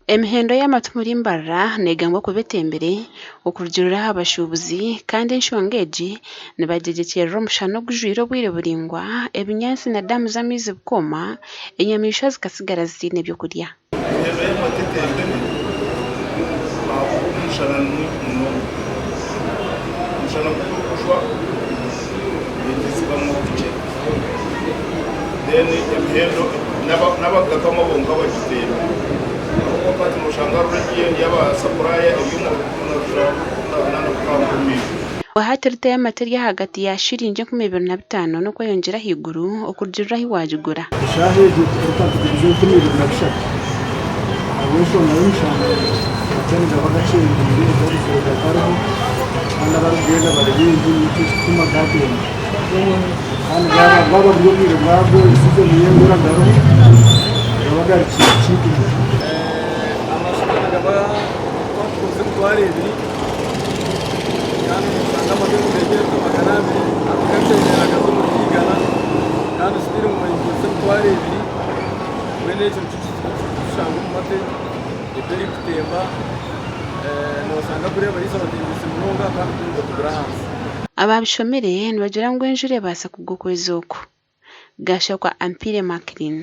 Emihendo y'amate omuri Mbarara negambwa kuba etembire okurugiirira aha bashuubuzi kandi enshonga egi nibagyegyekyerera omushana ogujwire obwire buraingwa, ebinyaatsi na daamu z'amaizi bikooma, enyamaishwa zikatsigara zitaine by'okurya. Emihendo y'amate etembire ahabw'okuba omushana ni mwingi munonga. Omushana ku gurikujwa ente zikamwa kukye then emihendo n'abakugakama bonka bagiteera ahabw'okuba hati noshanga rate y'aba supplier eri omu rukumi na rushanju rukumi na runaana kuhika aha 20,000. Hati rita y'amate eri ahagati ya shiringi 2005 n'okweyongyera ahaiguru okurugiirira ahu waagigura. Eshaaha egi reka ntegyereze 2003 ahabw'enshonga y'omushana amate nigaba gakyendeire garugire gatariho kandi abarikugenda bari baingi nikyo ekirikutuma gatemba kandi bwaba bwaba buri obwire bwago sizoni y'enjura gariho nigaba gari cheap. Amashuka nigaba twakuguza 20,000 kandi noshanga amaka nigureetwa 200 agakyendera gaza omuri igana kandi still niguza 20,000 mbwenu ekyo nikyo kizibu ekirikushanga omu mate ebi erikutemba noshanga kuriya abariisa batembiise munonga kandi kunu nibatugura ahansi. Ababishomire nibagira ngu enjura ebaasa kugwa okwezi oku. Gashakwa Ampiire Mackline.